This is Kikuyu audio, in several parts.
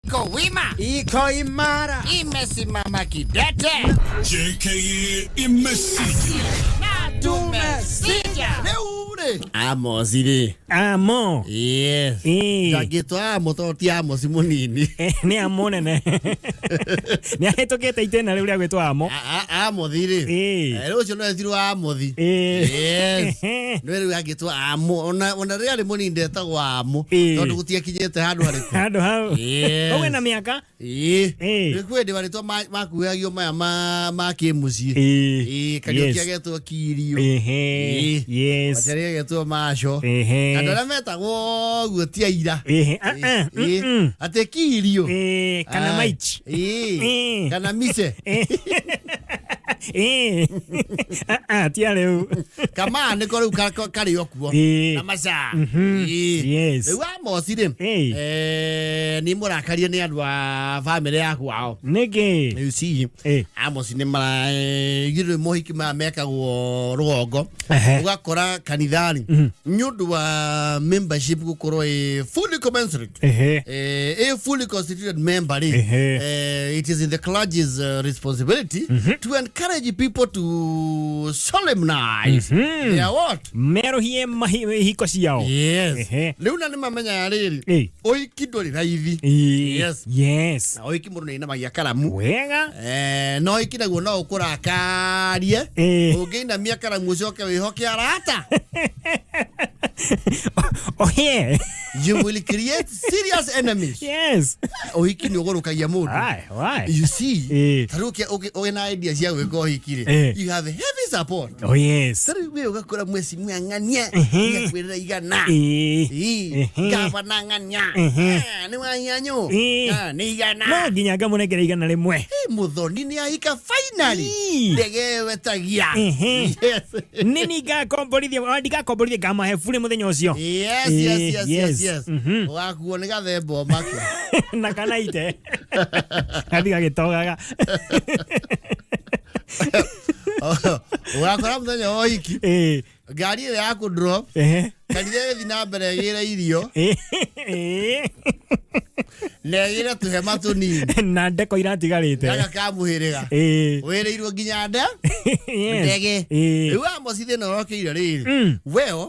Iko wima, Iko imara. Imesimama kidete. JKA imesija. Na tumesija. Rĩu rĩ, Amosi rĩ. Amo. Yes. Ĩĩ. Ndangĩtwo Amo tondũ ti Amosi mũnini. Nĩ amo nene, nĩ ahĩtũkĩte itĩna rĩu rĩa gwĩtwo amo. Amothi rĩ. Ĩĩ. Rĩu ũcio no etirwo Amothi. Ĩĩ. Yes. Nĩwe rĩu angĩtwo Amo, ona rĩrĩa arĩ mũnini ndetagwo Amo. Ĩĩ. Tondũ gũtiakinyĩte handũ harĩkũ. Handũ hau. Yes. Koguo ena mĩaka. Ĩĩ. Ĩĩ. Nĩ kwĩ hĩndĩ marĩtwa makuhagio maya ma kĩmũciĩ. Ĩĩ. Ĩĩ, Kariũki agetwo Kirio. Ehe. Ĩĩ. Yes. Wachari agetwo Maco. Ehe. Andũ arĩa metagwo ũguo ti aira. Ehe. Ah, ah. Ĩĩ. Atĩ Kirio. Ĩĩ, kana Ah, Maichi. Ĩĩ. Ĩĩ. Kana Mise. Ĩĩ. Ah, ah, ti arĩu. Kamaa nĩko rĩu karĩ o kuo. Ĩĩ. Na maca. Ĩĩ. Yes. Rĩu Amosi rĩ. Ĩĩ. Nĩ mũrakarie nĩ andũ a bamĩrĩ ya kwao. Nĩkĩ? You see, Ĩĩ. Amosi nĩ mara ithuĩ mohiki maya mekagwo rũgongo. Ũgakora kanithari nĩ ũndũ wa membership gũkorwo ĩ fully commensurate, a fully constituted member rĩ, it is in the clergy's responsibility to encourage people to solemnize their what? Merũhie ihiko ciao. Yes. Rĩu na nĩ mamenyaga rĩrĩ, ũhiki ndũrĩ raithi. Ĩĩ. Yes. Na ũhiki mũndũ nĩ ainamagia karamu. Wega. No ũhiki naguo no ũkũrakarie. Ũngĩinamia karamu ũcoke wĩhoke arata, Oh yeah. you will create serious enemies. Ũhiki nĩ ũgũrũkagia mũndũ. Why? Why? You see, ta rĩu ũkĩ na idea cia gwĩka ũhiki rĩ, you have heavy support. Oh yes. Ta rĩu we ũgakora mweci mwang'ania nĩakwĩrĩra 100. Ĩĩ. Ĩĩ, gavana ng'ania. Ah, nĩ wanyanyũ. Ah, nĩ 100. No nginya ngamũnengera 100. Ĩ, mũthoni nĩ ahika finally. Ndege wetagia. Yes. Nĩ ningakomborithia, o ndikakomborithia, ngamahe burĩ mũthenya ũcio. Yes, yes, yes, yes, yes. Ũgakuo nĩ gathemba ũmake. Na kana ite gathi gagĩtogaga. Ũgakora mũthenya wa ũhiki ngari ĩrĩa ya kũ drop kanitha ĩgĩthiĩ na mbere ĩgĩre irio na ĩgĩre tũhema tũnini na ndeko iratigarĩte. Gaka ka mũhĩrĩga wĩrĩirwo nginya nda ndege. Rĩu Amosi thĩna ũrokĩire rĩrĩ, well,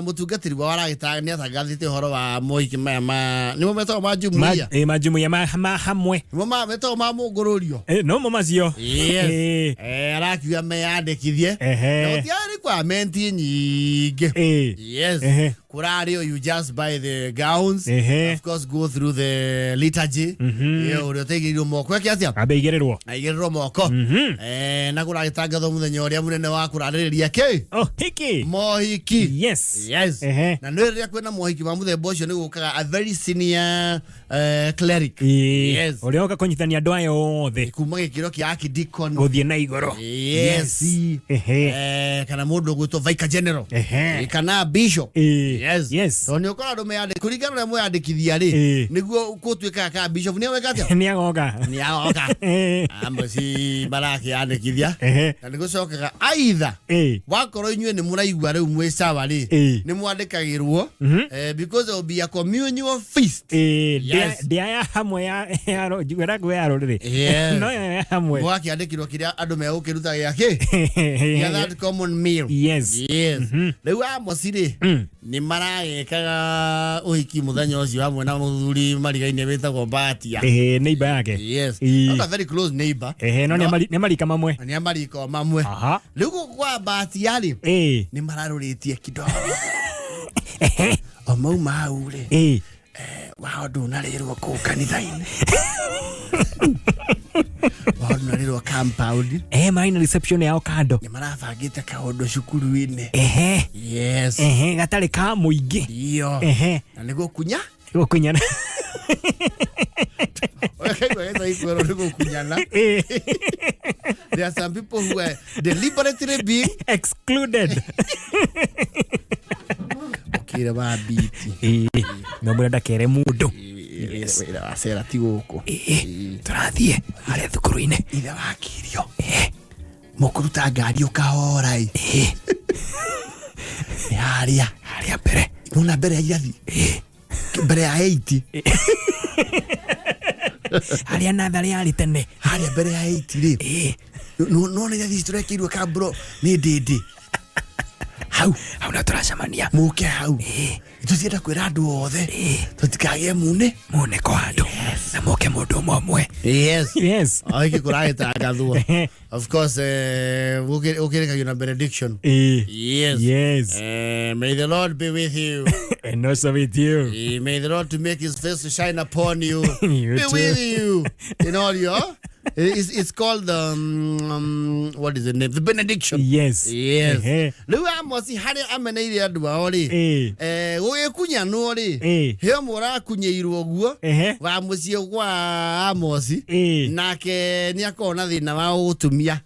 mũtungatĩri wao aragĩta nĩ atangathĩte ũhoro wa mohiki maya ma nĩmo metagwo ma jumuiya. Majumuiya ma hamwe. Nĩmo metagwo ma mũngũrũrio. Nomo macio. Yes. Arakiuga meyandĩkithie na gũtiarĩ requirement nyingĩ. Yes. Kũrarĩ o you just buy the gowns, of course go through the liturgy. Ũrĩa ũtaigĩrĩirwo moko eke atĩa? Ambe igĩrĩrwo. Aigĩrĩrwo moko. Na kũragĩtangathwo mũthenya ũrĩa mũnene wa kũrarĩrĩria kĩ? Oh, hiki. Mohiki. Yes. Yes. Na nĩ rĩrĩa kwĩna mohiki ma mũthemba ũcio nĩ gũkaga a very senior cleric. Yes. Ũrĩa oka kũnyitania andũ aya othe. Kuma gĩkĩro kĩa archdeacon gũthiĩ na igũrũ. Yes. Kana mũndũ ũgwĩtwo vicar general. Kana bishop. Yes. Tondũ nĩ ũkora andũ meyandĩ kũringana na ũrĩa mweyandĩkithia rĩ, nĩguo gũtuĩkaga ka bishop nĩ aweka atĩa? Nĩ agoka. Nĩ agoka. Amosi marakĩandĩkithia na nĩ gũcokaga aitha wakorwo inyuĩ nĩ mũraigua rĩu mwĩ sawa rĩ, nĩ mwandĩkagĩrwo, because there will be a communal feast. Yes. Ndĩa ya hamwe ya njiguĩra ya rũrĩrĩ. No ya hamwe. Mũgakĩandĩkĩrwo kĩrĩa andũ megũkĩruta gĩa kĩ, gĩa that common meal. Yes. Rĩu Amosi rĩ, nĩ maragĩkaga ũhiki mũthenya ũcio hamwe na mũthuri marigaine wĩtagwo Mbatia. Neighbor yake. Yes. Not a very close neighbor. No nĩ marika mamwe. Nĩ a marika o mamwe. Rĩu gũkũ kwa Mbatia rĩ, nĩ mararũrĩtie kidogo o mauma hau rĩ, wao ndũnarĩrwo kũu kanitha-inĩ, wao ndũnarĩrwo compound. Marĩ na reception yao kando. Nĩ marabangĩte kaũndũ cukuru-inĩ. Yes. Gatarĩ ka mũingĩ. Iyo. Na nĩ gũkunya. Gũkunyana. Ũkaigua gĩthweri kwĩrwo nĩ gũkunyana. There are some people who are deliberately being excluded. Ũkĩre wa biti. No mwĩra ndakere mũndũ. Yes. Wĩra wa cera ti gũkũ. Tũrathiĩ harĩa thukuru-inĩ. Ithe wa Kirio. Mũkũruta ngari ũkahora ĩ. Nĩ harĩa. Harĩa mbere. Nona mbere ya irathi. Mbere ya 80. Harĩa natharĩ yarĩ tene. Harĩa mbere ya 8 rĩ. No nĩ ici tũrekĩirwo kamburo nĩ ndĩndĩ hau. Hau na tũracemania. Mũke hau. Tũtienda kwĩra andũ othe tũtikagĩe mune. Muneko handũ na moke mũndũ ũmwe ũmwe. Yes. Yes. O hiki kũragĩtangathwo, of course, gũkĩrĩkagio na benediction. Yes. Yes. May the Lord be with you. And also with you. May the Lord to make his face to shine upon you. You Be too. with you in all your it's called what is the name? The benediction. Yes. Yes. Ehe. Rĩu Amosi harĩa ameneire andũ ao rĩ, gũgĩkunyanwo rĩ, he ũmwe ũrakunyĩirwo guo wa mũciĩ gwa Amosi, nake nĩ akoragwo na thĩna wa gũtumia.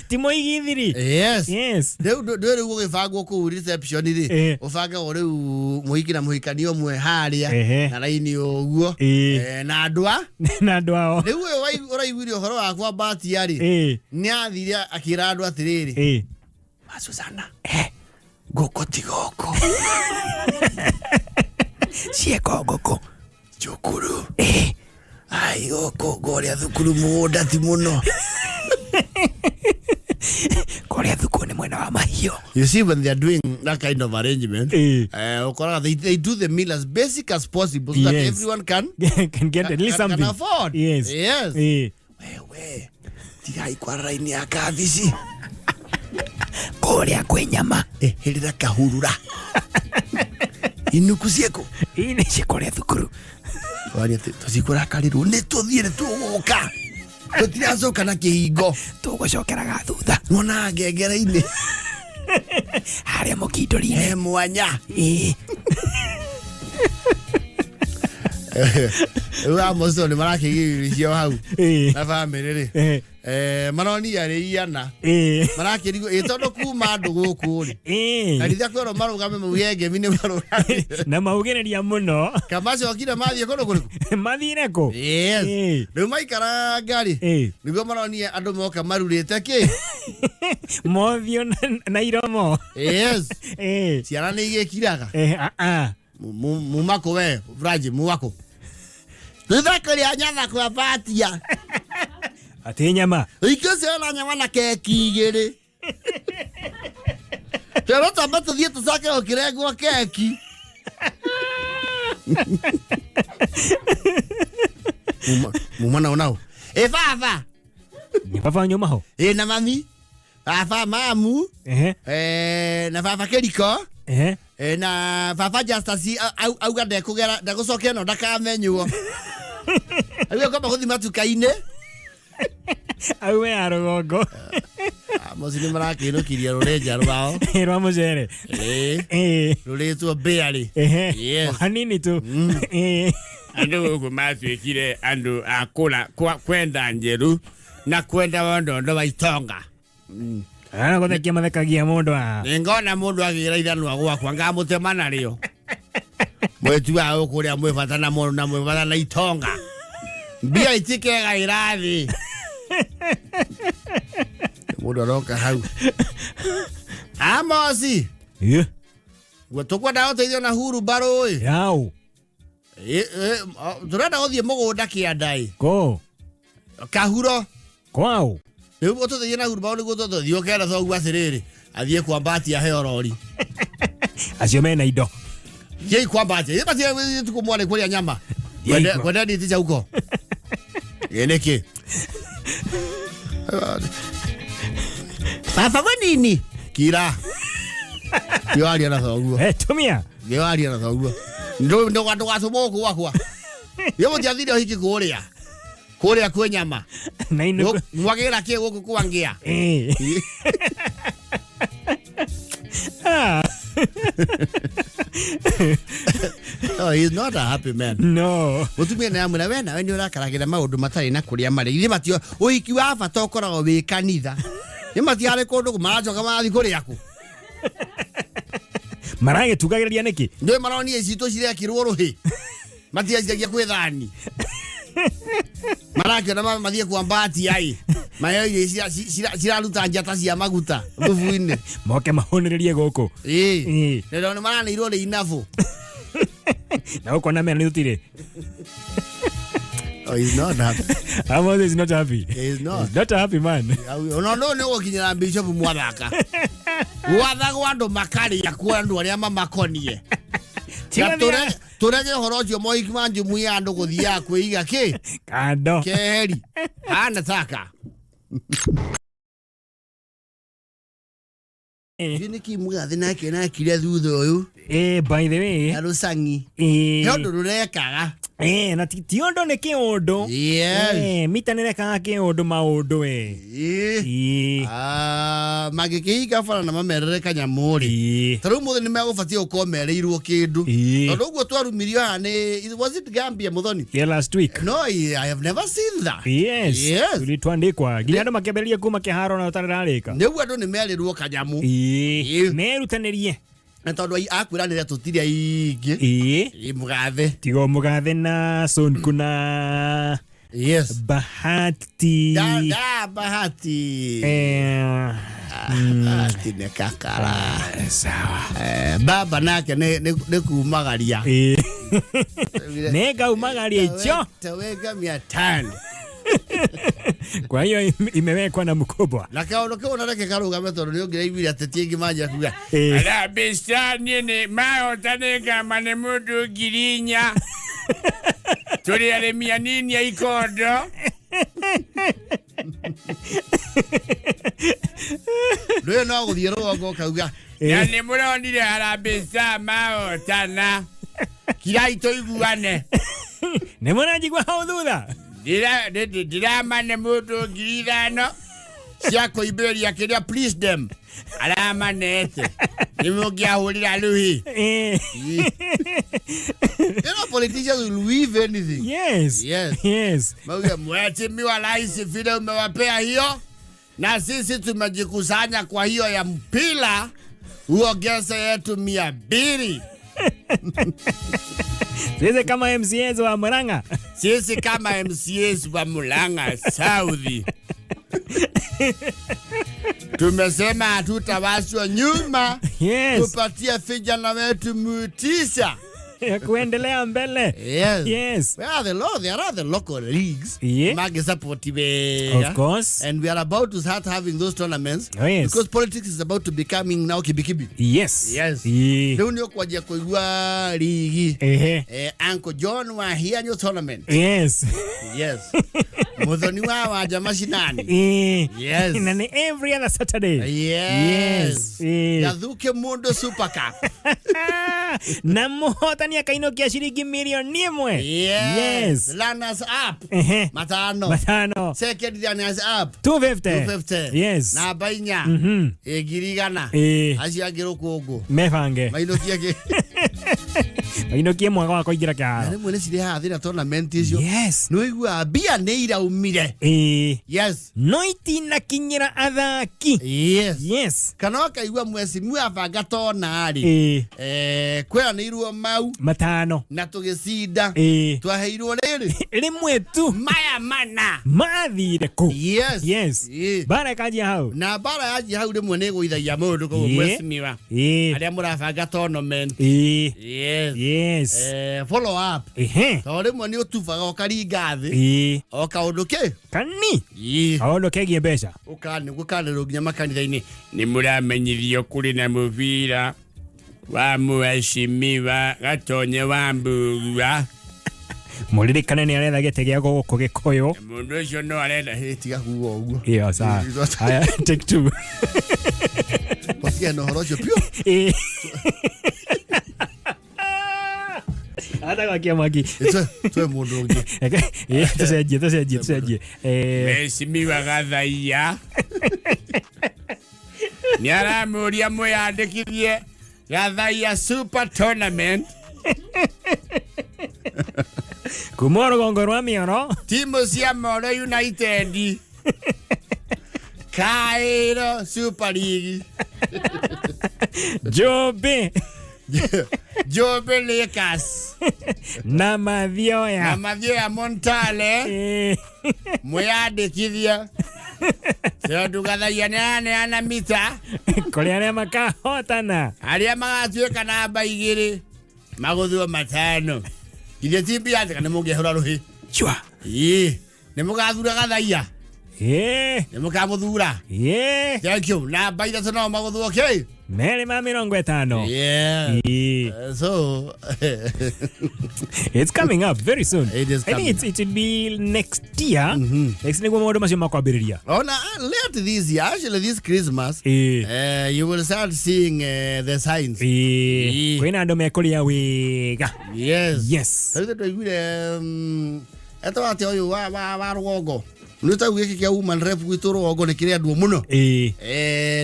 Ti mũigithiri. Yes. Yes. Rĩu ndũ rĩu gũgĩbangwo kũu reception rĩ, ũbangagwo rĩu mũhiki na mũhikania ũmwe harĩa na raini ũguo, na andũ a Na andũ ao. Rĩu ũyũ ũraiguire ũhoro wa kwambatia rĩ, nĩ athire akĩra andũ atĩrĩrĩ, "Ma Susana, ngũkũ ti gũkũ." Cieko ngũkũ. Cukuru. Ai, gũkũ ngũrĩa thukuru mũgũnda ti mũno. Kũrĩa thukuru nĩ mwena wa mahiũ. You see, when they are doing that kind of arrangement, ũkoraga they do the meal as basic as possible so that everyone can Can get at least can something. afford. Yes. Yes. Wewe, tigai kwara raini ya kabici. Kũrĩa kwĩ nyama. Eherera kahurura. Inuku ciĩkũ? Ii nĩ cikũrĩa thukuru. Twaria atĩ tũtikũrakarĩrwo nĩ tũthiĩ nĩ tũgũka. Tũtiracoka na kĩhingo. Tũgũcokeraga thutha. Nona ngengere-inĩ. Harĩa mũkindũri-inĩ. He mwanya. Rĩu Amos nĩ marakĩgirĩrĩrio hau na bamĩrĩ rĩ, maronia rĩ iana marakĩrigwo ĩ tondũ kuma andũ gũkũ rĩ, kanitha kwĩrwo marũgame mauge ngemi nĩ marũgame. Na maugĩrĩria mũno. Kamacokire mathiĩ kũndũ kũrĩkũ? Mathire kũ? Yes. Rĩu maikaranga rĩ, nĩguo maronia andũ moka marurĩte kĩ. Mothiũ na iromo. Yes. Ciana nĩ igĩkiraga. Mumako we Vraji muwako tũthakĩria nyama kwa batia. Atĩ nyama. Ikio ciana nyama na keki igĩrĩ. Twerwo twambe tũthiĩ tũcoke gũkĩrengwo keki. Muma nao nao ĩ baba. Nĩ baba nyuma ho. Ĩ na mami baba mamu, na baba kĩriko, na baba Justus auga ndekũgera ndegũcoka ĩno ndakamenywo. Auga kwamba gũthiĩ matuka-inĩ. Aume ya rũgongo. Amosi nĩ marakĩinũkirie rũrĩnja rwao. Rwa mũcere. Rũrĩtwo mbĩarĩ. Yes. O hanini tu. Andũ gũkũ matuĩkire andũ a kũra kwenda njeru na kwenda wondondo wa itonga. Ana gũthekia mathekagia mũndũ a. Nĩngona mũndũ agĩra ithanwa gwakwa ngamũtema narĩo. Mwĩtu wa gũkũ ũrĩa mwĩ bata na mũndũ na mwĩ bata na itonga. Mbia itikegaĩra thĩ. Mũndũ aroka hau. Amosi. Guo tũkwenda gũteithio na hurumbarũ ĩ. Yau. Tũrenda gũthiĩ mũgũnda kĩanda ĩ. Kũ? Kahuro. Kwao. Rĩu ũtũteithie na hurumbarũ nĩguo tũthiĩ ũkera thoguo atĩrĩrĩ, athiĩ kwambatia heo rori. Acio mena indo. Thiĩi kwambatia. Ĩ matirĩ tukũ mwarĩ kũrĩa nyama. Thiĩi kwa- Kwenda nditi huko. Ĩ nĩkĩ? Baba we nini? Kira. Kĩwaria na thoguo. Tumia. Kĩwaria na thoguo. Ndũgatũmwo gũkũ gwakwa. Ĩ mũtiathire ũhiki kũrĩa. Kũrĩa kwĩ nyama. Na inũkũ. Mwagĩra kĩ gũkũ kwa ngĩa? No, he's not a happy man. No. Mũtumia nĩ amwĩra we nawe nĩ ũrakaragĩra maũndũ matarĩ na kũrĩa marĩ. Ithe matio ũhiki wa bata ũkoragwo wĩ kanitha. Nĩ matiarĩ kũndũ maracoka marathiĩ kũrĩa kũ. Maragĩtugagĩrĩria nĩkĩ? Ndio maronia icitũ cirekirwo rũhĩ. Matianjagia kwĩ thani. Marakĩona mathiĩ kwambati ai mayo irio ciraruta njata cia maguta thubu-inĩ. Moke mahũnĩrĩrie gũkũ. Ĩĩ. Ĩĩ. Nĩ nĩ maranĩirwo rĩ inabu. Na gũkũ na mena nĩ tũtirĩ. Oh, he's not happy. Amos is not happy. He is not. He's not a happy man. Ona no nĩ gũkinyĩra bishop mwathaka gwathagwo andũ makarĩa kuo andũ arĩa mamakonie. Na tũrege ũhoro ũcio mohiki ma njumuiya andũ gũthiaga kwĩiga kĩ Kando. keheri anataka. Nĩ kĩ mũgathĩ nake nakire thutha ũyũ? By the way. Na rũcang'i. He ũndũ rũrekaga. Na ti ũndũ nĩ kĩũndũ. Yes. Mita nĩ rekaga kĩũndũ maũndũ we. Ĩĩ. Mangĩkĩhinga bara na mamerere kanyamũ rĩ, ta rĩu mũthĩ nĩ megũbatiĩ gũkorwo merĩirwo kĩndũ, tondũ ũguo twarumirio haha nĩ, was it Gambia, Muthoni? Yeah, last week. No, I have never seen that. Yes. Yes. Tulitwandikwa. Nginya andũ makĩambĩrĩria kuma kĩharo na ũtarĩ. Nĩguo andũ nĩ merĩrwo kanyamũ. Merutanĩrie. Na tondũ akwĩranĩra tũtirĩ aingĩ. Ĩĩ, mũgathe. Tigo mũgathe na Sonko na Yes. Bahati. Da Bahati. Bahati nĩ kakara. Sawa. Baba nake nĩ kumagaria. Nĩ ngaumagaria icho. Taweka 500. Kwa hiyo imewekwa na mkubwa. Na kaũndũ kau ona reke karũgame tondũ nĩ ũngĩraiguire ateti aingĩ manjia kuga. Harambee Stars niĩ nĩ mahota nĩ ngama nĩ mũndũ 4,000. Tũrĩ arĩmi anini a ikondo. Rĩu no gũthiĩ rũgongo ũkauga. Na nĩ mũronire Harambee Stars mahotana. Kirai tũiguane. Nĩ mũranjigua hau thutha? Ndiramane mũndũ 5,000 cia kũimbĩrĩria kĩrĩa please them aramanete nĩ mũngĩahũrĩra rũhi. You know, politicians will weave anything. Yes. Yes. Yes. Mauge mheshimiwa rais vile umewapea hiyo na sisi tumejikusanya kwa hiyo ya mpira uongeze yetu 200. Sisi kama MCAs wa Murang'a. Sisi kama MCAs wa Murang'a South. Tumesema hatutawachwa nyuma. Yes. Tupatie vijana wetu motisha ya kuendelea mbele. Yes. Yes. We are the law, there are the local leagues. Yeah. Mage support we. Of course. And we are about to start having those tournaments. Oh, yes. Because politics is about to becoming now kibikibi. Yes. Yes. Yeah. Rĩu nĩ ũkwanjia kũigua ligi. Uncle John wa Hianyo tournament. Yes. Yes. Muthoni wa Wanja mashinani. Yes. Na ni every other Saturday. Yes. Yes. Gathuke Mundu Super Cup. Na muhotani akainũkia ciringi 1,000,000. Yes. Yes. Runners up. 500. 5. Second runners up. 250. 250. Yes. Namba 4. 100,000. Acio angĩ rũkũngũ. Mebange. Mainũkie kĩ? Mainũkie mwaka wa kũingĩra kĩharo. Na rĩmwe nĩ cirehaga thĩna tournament icio. Yes. Nĩ ũiguaga mbia nĩ iraumire. Yes. No itinakinyĩra athaki. Yes. Yes. Kana ũkaigua mwecimiwa abanga tona rĩ. Kweranĩirwo mau 5 na tũgĩcinda. Twaheirwo rĩrĩ rĩmwe tu maya mana mathire kũ. Yes. Yes. Bara ĩkanjia hau na bara yanjia hau rĩmwe nĩ ĩgũithagia mũndũ koguo mwecimiwa arĩa mũrabanga tournament. Yes. Yes. Follow up. Tondũ rĩmwe nĩ ũtubaga ũkaringa thĩ o kaũndũ kĩ kani kaũndũ kegiĩ mbeca ũkanĩrwo nginya makanitha-inĩ. Nĩ mũramenyithio kũrĩ na mũbira wa mheshimiwa Gatonye wa Mbugua. Mũririkane nĩ aretha gĩtĩ gĩa gũkũ Gĩkũyũ. Mũndũ ũcio no arenda. Tiga kuga ũguo. Iyo, sawa. Haya, take two. Watigane na ũhoro ũcio piũ. Ata gwakia mwaki. Twe mũndũ ũngĩ. Tũcenjie. Mheshimiwa Gathaiya nĩ aramũria mwĩyandĩkithie Gathaiya Super Tournament. Kuma rũgongo rwa Mĩoro. Timu cia Moro United. Kairo Super League. Njũmbĩ. Njũmbĩ Lakers. Na mathioya. Na mathioya Montale. Mwiyandĩkithie tondũ Gathaia nĩaraneana mita. Kũrĩ arĩa makahotana. Arĩa magatuĩka namba 2 magũthwo 5. Githĩ ti mbia njega nĩ mũngĩhũra rũhĩ. Chua. Ĩĩ, nĩ mũgathura Gathaia. Nĩ mũkamũthura. Thank you. Namba 3 no magũthwo kĩ? 250. Yeah. So it's coming up very soon. It is I think coming. it will be next year. Next nĩguo maũndũ macio makwambĩrĩria. Ona late this year, actually this Christmas, you will start seeing the signs. Kwĩna andũ mekũrĩa wega. Yes. Yes. Rĩu twaiguire etwa atĩa ũyũ wa rũgongo. Nĩ tau gĩkĩ kĩa woman rep gwitũ rũgongo nĩ kĩrendwo mũno.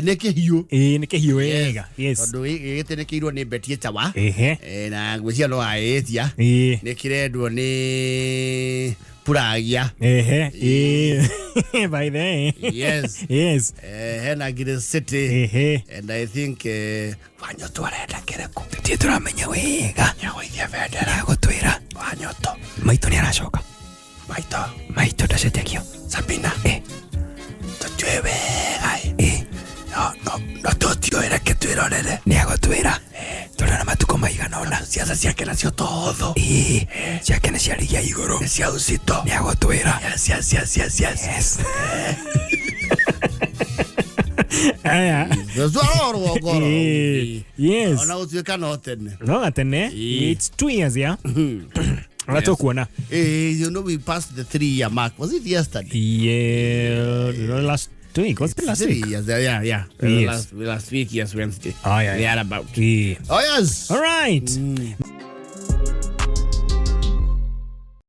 Nĩ kĩhiũ. Nĩ kĩhiũ wega. Yes. Tondũ gĩgĩtĩnĩkĩirwo nĩ Betty Etawa. Na ngwĩciria no aĩtia. Nĩ kĩrendwo nĩ Puragia. By the way. Yes. Yes. Hena Ngiri City. And I think Wanyoto arenda kĩrĩkũ? Tũtirĩ tũramenya wega. Nĩagũithia bendera. Nĩagũtwĩra. Wanyoto. Maitũ nĩaracoka. Maitũ. Maitũ ndacenjagio. Sabina. Tũtiũĩ wega. No tũtiũĩ, reke twĩrorere. Nĩagũtwĩra. Tũrĩ na matukũ maigana ũna. Ciaca ciake nacio to hũthũ. Ciake nĩ cia rigi ya igũrũ. Nĩ cia ũcito. Nĩagũtwĩra. Yes, yes, yes, yes, yes. Yes. Aya. Rũciaro rũgongo. Yes. Ona gũtuĩka no tene. No gatene. It's 2 years, yeah. Ona tũkuona. You know we passed the 3-year mark. Was it yesterday? Yeah, last week. Was it last 3 week? years, yeah, yeah. Yes. Last week, yes, Wednesday. Oh, yeah, We are about. Yeah. Oh, yes. All right.